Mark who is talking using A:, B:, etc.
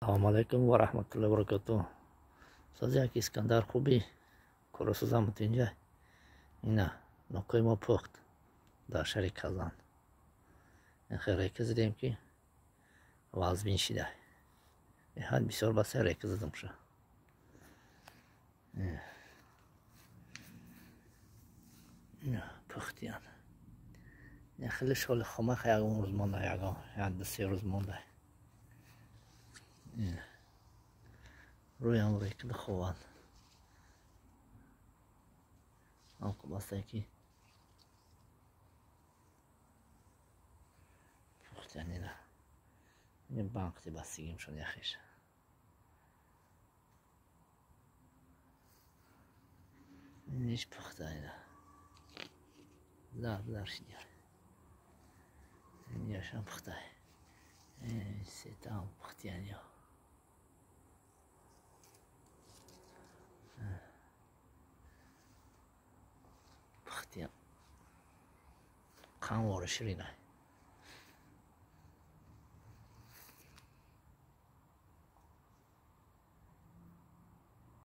A: Салому алайкум ва раҳматуллоҳи ва баракатуҳ. Сози як Искандар хубӣ коросозам инҷа. Ина нокои мо пухт дар шаҳри Казан. Ин хел река задем, ки вазбин шида. Беҳад бисёр басе река задам ша. Ина пухтиян. Ин хеле шоли хомаха ягон рӯз монда, ягон як ду се рӯз монда. Рӯям рекида хованд. Ҳам ки пухтиян ина. Ин банқти бастигимшон яхеш. Иниш пухта ина. Зард зар шидя. Ин пухта. Сетам пухтиян ё. Пухтиян. Қанвори ширина.